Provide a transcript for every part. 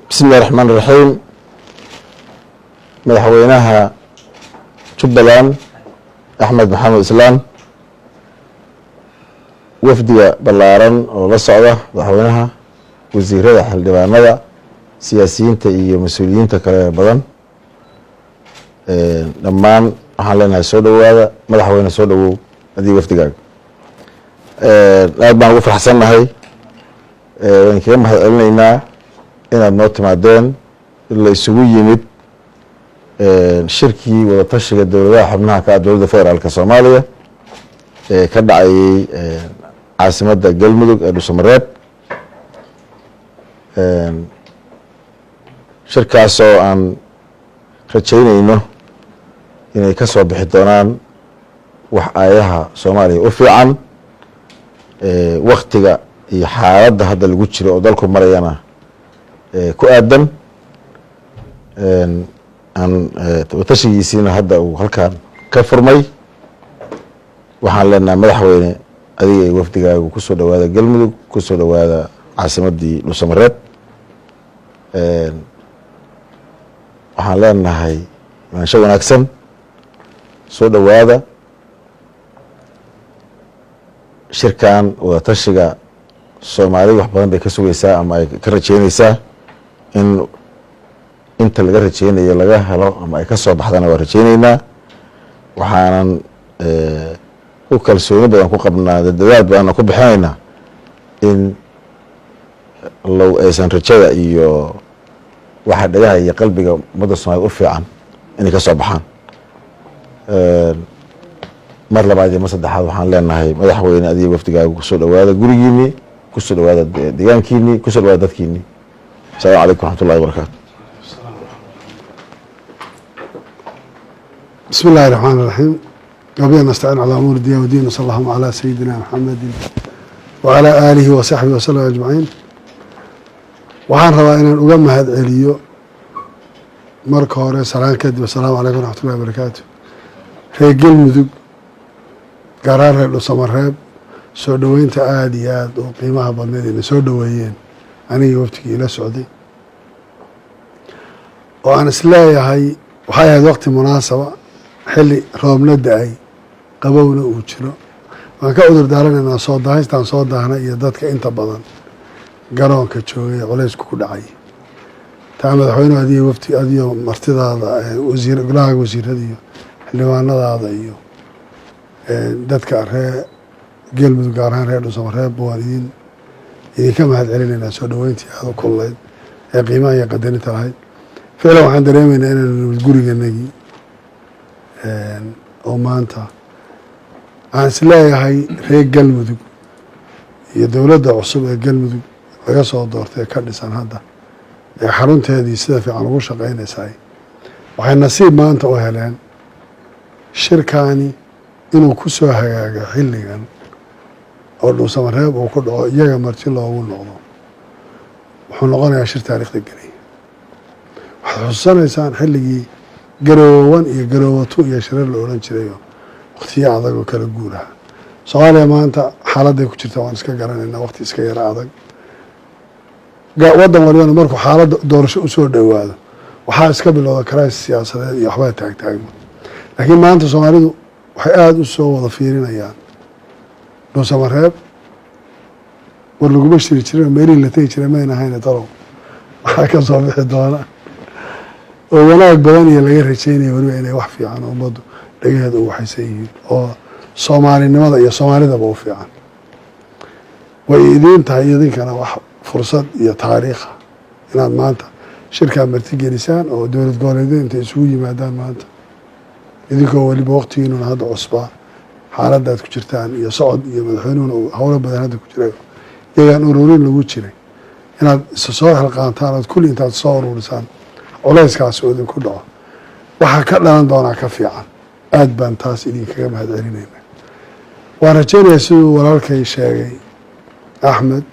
Bismi illahi raxmaan iraxiim. Madaxweynaha Jubbaland Axmed Maxamed Islaam, wafdiga ballaaran oo la socda madaxweynaha, wasiirada, xildhibaanada, siyaasiyiinta iyo mas-uuliyiinta kale badan, dhammaan waxaan leenahay soo dhowaada. Madaxweyne, soo dhowow adii wafdigaaga. Aad baan ugu faraxsannahay, waan kaga mahad celinaynaa inaad noo timaadeen. La isugu yimid shirkii wadatashiga dowladaha xubnaha ka ah Dowladda Federaalka Soomaaliya ee ka dhacayay caasimadda Galmudug ee Dhuusamareeb, shirkaasoo aan rajaynayno inay ka soo bixi doonaan wax aayaha Soomaaliya u fiican, waktiga iyo xaaladda hadda lagu jiro oo dalku marayana ku aadan. Aan watashigiisiina hadda uu halkan ka furmay. Waxaan leenahay, madaxweyne, adiga iyo wafdigaagu kusoo dhowaada Galmudug, kusoo dhowaada caasimaddii Dhuusamareeb. Waxaan leenahay imaansho wanaagsan, soo dhowaada. Shirkan wadatashiga Soomaali wax badan bay ka sugaysaa ama ay ka rajeynaysaa. In inta laga rajeynayo laga helo ama ay ka soo baxdana waa rajeyneynaa. Waxaanan ku kalsooni badan ku qabnaa, dadaal badanna ku bixinaynaa in low aysan rajada iyo waxa dhagaha iyo qalbiga ummadda Soomaaliyed u fiican inay ka soo baxaan. Mar labaad iyo mar saddexaad waxaan leenahay, madaxweyne, adiga wafdigaaga kusoo dhowaada gurigiini, kusoo dhowaada deegaankiini, kusoo dhowaada dadkiini. Asalaamu calaykum waraxmatullahi wabarakaatu. بسم الله الرحمن الرحيم، وبه نستعين على أمور الدنيا والدين، وصلى اللهم على سيدنا محمد وعلى آله وصحبه وسلم أجمعين. Waxaan rabaa inaan uga mahad celiyo marka hore, salaan kadib, asalaamu calaykum waraxmatullahi wabarakaatu, reer Galmudug, gaar ahaan reer Dhusamareeb, soo dhoweynta aada iyo aada oo qiimaha badneyd inay soo dhoweeyeen anigii waftigii ila socday, oo aan isleeyahay waxay ahayd waqti munaasaba, xilli roobna da-ay, qabowna uu jiro. Waan ka cudur daaranaynaa soo daahistaan soo daahnay iyo dadka inta badan garoonka joogay ee culaysku ku dhacay. Taa, madaxweynuhu, adiyo wafti, adiyo martidaada, wasiir, golaha wasiirada iyo xildhibaanadaada iyo dadka reer Galmudug, gaar ahaan reer Dhuusamareeb, waan idinka mahad celinaynaa soo dhoweyntii aada u kululayd ee qiimaha iyo qadarinta lahayd. Ficlan waxaan dareemaynaa inaanu nimid guriganagii, oo maanta aan is leeyahay reer Galmudug iyo dowladda cusub ee Galmudug laga soo doortay ee ka dhisan hadda ee xarunteedii sida fiican ugu shaqeynaysaay, waxay nasiib maanta u heleen shirkaani inuu ku soo hagaago xilligan oo Dhuusamareeb uu ku dhaco, iyaga marti loogu noqdo. Wuxuu noqonayaa shir taariikhda gelay. Waxaad xusuusanaysaan xilligii Garoowe 1 iyo Garoowe 2 iyo shirar la odhan jirayo, waqtiyo adag oo kala guuraha. Soomaaliya maanta xaaladday ku jirta waan iska garanaynaa, waqti iska yaro adag. Waddan walibana markuu xaaladda doorasho usoo dhowaado waxaa iska bilowda crisis siyaasadeed iyo waxbaa taagtaagma. Laakiin maanta Soomaalidu waxay aada u soo wada fiirinayaan Dhuusamareeb. War laguma shiri jirin, meelihii la tegi jiray mayna ahayne, talow waxaa ka soo bixi doona oo wanaag badan iyo laga rajeynaya weliba inay wax fiican oo ummaddu dhagaheeda u waxaysan yihiin oo soomaalinimada iyo soomaalidaba u fiican. Way idiin tahay idinkana wax fursad iyo taariikha inaad maanta shirkaa martigelisaan oo dowlad goboleedyada intay isugu yimaadaan maanta, idinkoo weliba waqtigiinuna hadda cusbaa, xaaladaad ku jirtaan iyo socod iyo madaxweynuhuna uu howlo badan hadda ku jiray, iyagaan ururin lagu jiray, inaad isa soo xilqaantaan ood kulli intaad soo ururisaan culayskaasi oo idinku dhaco, waxaa ka dhalan doonaa ka fiican. Aad baan taas idinkaga mahad celinayna. Waan rajeynayaa, siduu walaalkay sheegay Axmed,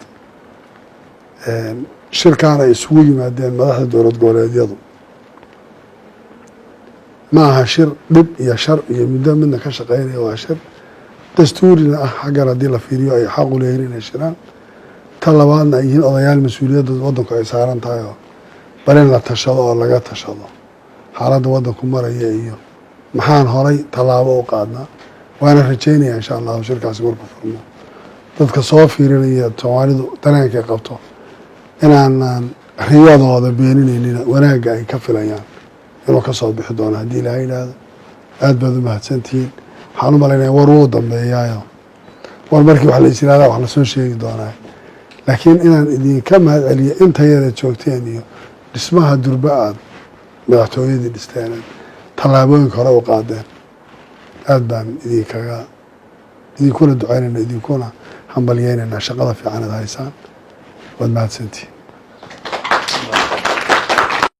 shirkaan ay isugu yimaadeen madaxda dowlad goboleedyadu ma aha shir dhib iyo shar iyo muddo midna ka shaqeynaya. Waa shir dastuurina ah xaggan haddii la fiiriyo, ay xaq u leeyihin inay shiraan. Ta labaadna ay yihiin odayaal mas-uuliyadda waddanku ay saaran tahay oo Bal in la tashado oo laga tashado xaaladda waddanku maraya iyo maxaan horay tallaabo u qaadnaa. Waana rajeynaya, insha Allahu, shirkaasi markuu furmo, dadka soo fiirinaya Soomaalidu dareenkay qabto inaanan riyadooda beeninaynin, wanaagga ay ka filayaan inuu ka soo bixi doono haddii Ilaahay yidhaahdo. Aad baad u mahadsantihiin. Waxaan u malaynaya war wuu dambeeyaayo, war markii wax la is yihahdaa wax lasoo sheegi doonaa, laakiin inaan idinka mahad celiyo inta yara joogteen iyo dhismaha durba aad madaxtooyadii dhisteen, tallaabooyinka hore u qaadeen. Aad baan idinkuna ducaynayna, idinkuna hambalyeynayna shaqada fiican aad haysaan. Waad mahadsantihiin.